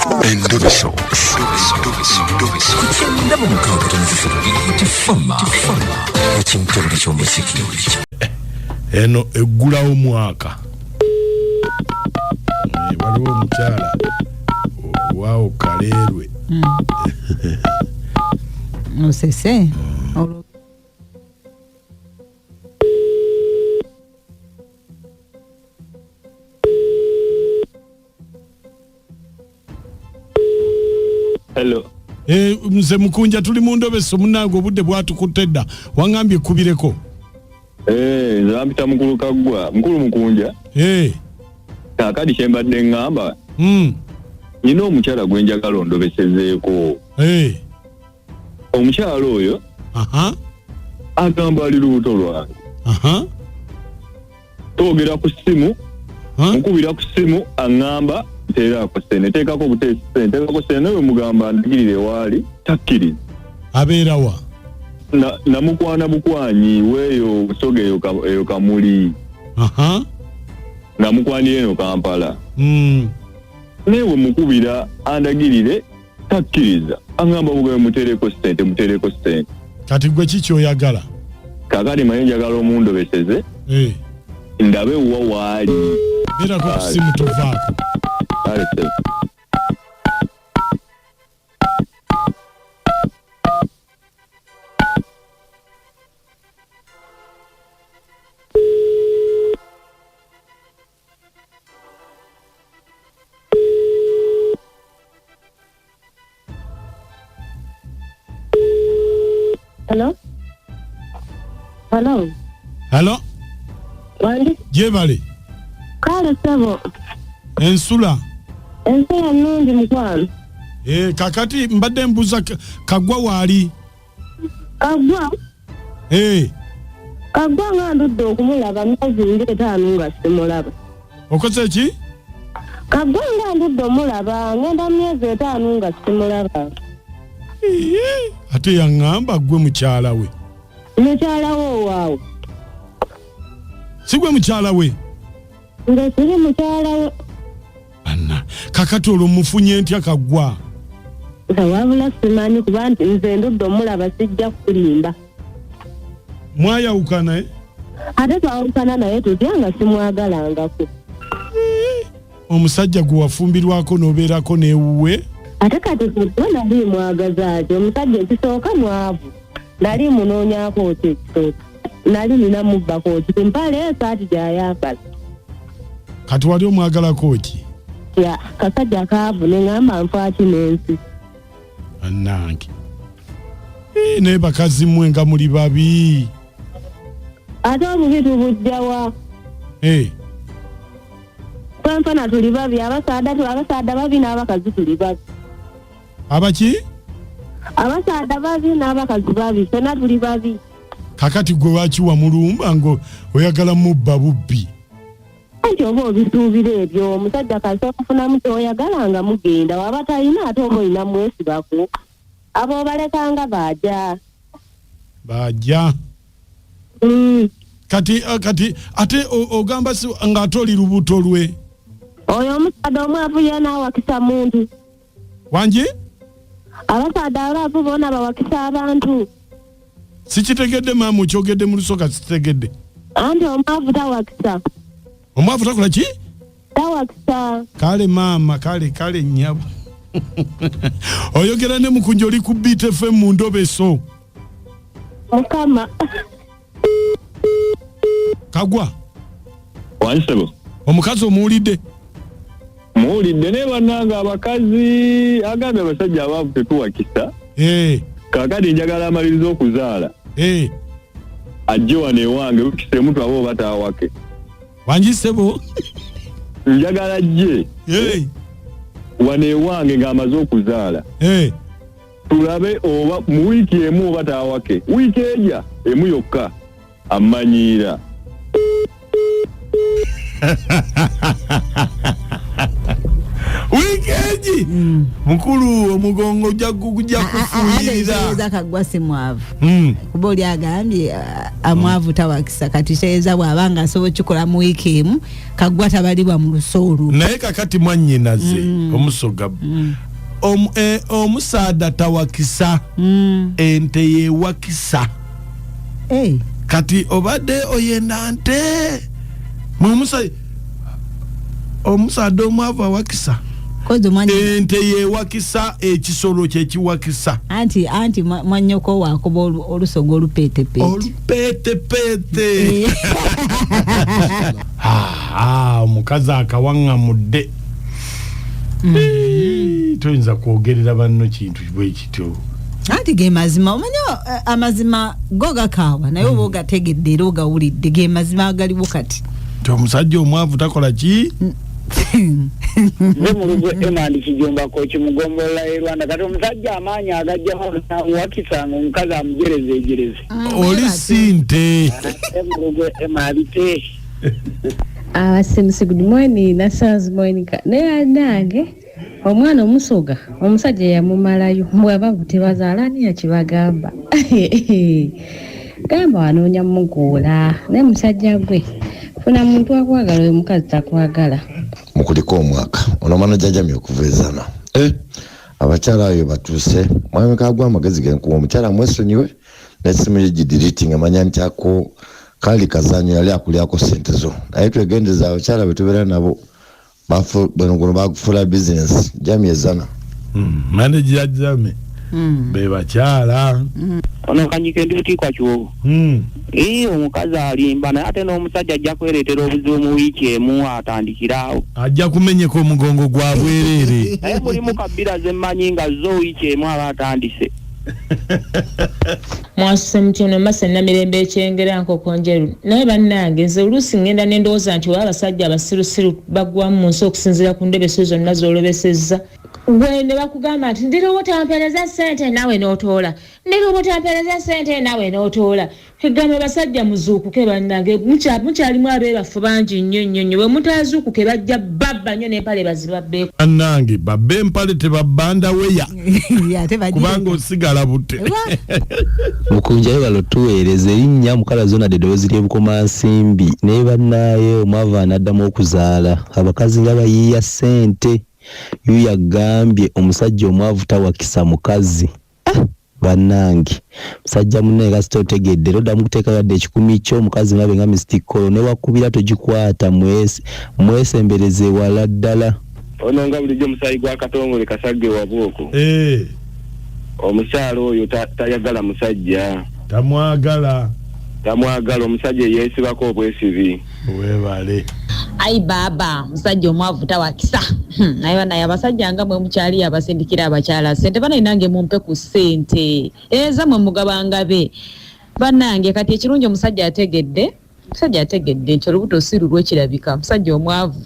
Endobeso. Ku kyenda mu mukaaga tonozi ssatu Tifama ekimtebule ky'omuziki. Eno eggulawo mwaka. Waliwo omukyala waawo Kaleerwe. Osese. Hello. Nze Mukunja, tuli mu ndobeso munnange, obudde bwatukutte dda, waŋŋambye ekkubireko. Nze bampita Mukulu Kaggwa, Mukulu Mukunja. Kaakati kye mbadde ŋŋamba, nina omukyala gwe njagala ondobesezeeko. Omukyala oyo agamba ali lubuto lwange. Twogera ku ssimu, mukubira ku ssimu aŋŋamba nteerako ssente, nteekako buteesi ssente, nteekako ssente, naye bwe mugamba ndagirire ewaali takkiriza. Abeera wa? Namukwana bukwanyi weeyo Busoga eyo Kamuli. Namukwanira eno Kampala. Naye bwe mukubira andagirire takkiriza, aŋŋamba bugabe muteereko ssente, muteereko ssente. Kati gwe ki ky'oyagala? Kaakati manyi njagala omundobeseze. Ndabe wa waali. Beerako ku ssimu tovaako. Kale ssebo. Hello? Hello? Hello? Wandi? Gyebale. Kale ssebo. Ensula? Ensula nnungi mukwano. Kakati mbadde mbuuza Kaggwa waali? Kaggwa? Kaggwa nga ndudde okumulaba myezi ng'etaano nga simulaba. Okoze ki? Kaggwa nga ndudde omulaba ngenda myezi 5 nga simulaba. Ate yaŋŋamba ggwe mukyala we. Mukyala we owaawo? Si gwe mukyala we? Nze siri mukyala we. Anna, kakati olwo mufunye ntya Kaggwa? Nga wabula simanyi kuba nti nze ndudde omulaba, sijja kukulimba. Mwayawukana? Ate twawukana naye tutya nga simwagalangako. Omusajja gwe wafumbirwako n'obeerako n'ewuwe? Ate kati Kaggwa nali mwagaza ki? Omusajja ekisooka mwavu, nali munoonyaako ki ekisooka? Nali nina mubbako ki? Mpale esaati gy'ayambala. Kati wali omwagalako ki? Ya, kasajja kaavu ne ŋŋamba nfaaki n'ensi. Bannange. Naye bakazi mmwe nga muli babi. Ate obubi tubujja wa? Twenfana tuli babi, abasaada babi n'abakazi tuli babi. Abaki? Abasaada babi n'abakazi babi, ffenna tuli babi. Kakati gwe lwaki wamulumba ngo oyagala mubba bubbi? Anti oba obisuubira ebyo, omusajja kasita okufunamu ky'oyagala nga mugenda, waba talina ate oba olina mwesibako, abo obalekanga baaja. Baaja. Kati ate ogamba si ng'ate oli lubuto lwe. Oyo omusaadha omwavu yeena awakisa muntu. Wangi? Abasaadha abaavu boona bawakisa abantu. Sikitegedde maama, okyogedde mu lusoga sikitegedde. Anti omwavu tawakisa. Omwavu takola ki? Tawakisa. Kale maama, kale kale nnyabo. Oyogera ne Mukunja, oli ku Beat FM mu ndobeso. Mukama. Kagwa. Wansebo. Omukazi omuwulidde? Muwulidde, naye bannange abakazi agambye abasajja abaavu tetuwakisa. Kaakati njagala amalirize okuzaala. Ajje wano ewange lukisa emu tulabe oba taawake. Wangi ssebo? Njagala ajje. Wano ewange ng'amaze okuzaala. Tulabe oba mu wiiki emu oba taawake. Wiiki eja emu yokka ammanyiira. Wiiki egi. Mukulu, omugongo ojja gujja kufuuyirira. Ate Kaggwa si mwavu, kuba oli agambye amwavu tawakisa. Kati kitegeeza bw'aba nga asobola okukikola mu wiiki emu, Kaggwa tabalibwa mu luso olwo. Naye kakati mwannyinaze omusoga, omusaada tawakisa, ente yewakisa. Kati obadde oyenda nte omusaada omwavu awakisa? Kozi omwanya Ente yewakisa, ekisolo kyekiwakisa. Anti mwanyoko wakuba olusoga olupeetepete. Olupeetepete. Ah, omukazi akawaŋŋamudde. Toyinza kwogerera banno kintu bwe kityo. Anti ge mazima. Omanya amazima go gakaawa, naye oba ogategedde era ogawulidde, ge mazima agaliwo kati. Nti omusajja omwavu takola ki? Nze Mulugwe Emandi Kijumba Koki mugombolola e Rwanda. Kati omusajja amaanyi agajjamu namuwakisa nga omukazi amujereza ejereze. Oli sinte. Mulugwe Emabite. Abasemusi, good morning. Nasanze Monica, naye nange omwana omusoga omusajja yamumalayo. Mbwe tebazaala, ani yakibagamba? Gamba wanoonya muguula, naye musajja gwe funa muntu akwagala, oyo mukazi takwagala. Mukuliko omwaka ono mwana jajamye okuva ezana. Abakyala ayo batuuse. Mwami Kagwa, amagezi genkuwa, omukyala mwesonyiwe nesimu ye gidiritinga. Manya nti ako kali kazanyo, yali akulyako sente zo. Naye twegendeza abakyala betubeera nabo, bano guno bagufuula bizinesi. Jamie ezana. Manager Jame, be bakyala. Ono Kanyike, ndi Butiikwa Kiwogo. Ee, omukazi alimba, naye ate n'omusajja ajja kwereetera obuzibu mu wiiki emu atandikiraawo. Ajja kumenyeka omugongo gwa bwereere. Naye mulimu kabira zemmanyi nga zo wiiki emu aba atandise. Mwasuse mutyo? Masa Namirembe Ekyengera Nkoko Njeru. Naye bannange, nze oluusi ngenda nendowooza nti oba abasajja abasirusiru baggwamu mu nsi okusinziira ku ndebeso zonna z'olobesezza. Gwe ne bakugamba nti ndirobo tampereza ssente, naawe n'otoola, ndirobo tampereza ssente, naawe n'otoola. Kegamba abasajja muzuukuke bannange, mukyalimu abeebafu bangi nnyo nnyo nnyo. Bwe mutaazuukuke bajja babba nnyo n'empale bazibabbeeko. Bannange, babba empale, tebabbanda weya. Ate bagira. Kubanga osigala bute. Mukunja, webale otuweereza. Erinnya Mukala Zona, eddoboozi ly'Ebukomansimbi. Naye bannaaye, omwavu anaddamu okuzaala, abakazi nga bayiiya ssente. Yuyo agambye omusajja omwavu tawakisa mukazi. Ah, bannange, musajja munnaye, kasita otegedde era oddamu kuteeka yadde 100 kyo omukazi ngabe nga missed call newakubira togikwata. Mwesembereze wala ddala. Ono nga bulijjo omusaayi gwa Katongole Kasagge Wabwoko. Omukyala oyo tayagala musajja. Tamwagala. Tamwagala, omusajja yeesibako obwesibi. Webale. Ayi baaba, musajja omwavu tawakisa. Naye banaye, abasajja nga mwe mukyali abasindikira abakyala sente, banaye nange mumpe ku ssente ezamwe mugabangabe bannange. Kati ekirungi omusajja ategedde, omusajja ategedde nti olubuto si lulwe, kirabika musajja omwavu.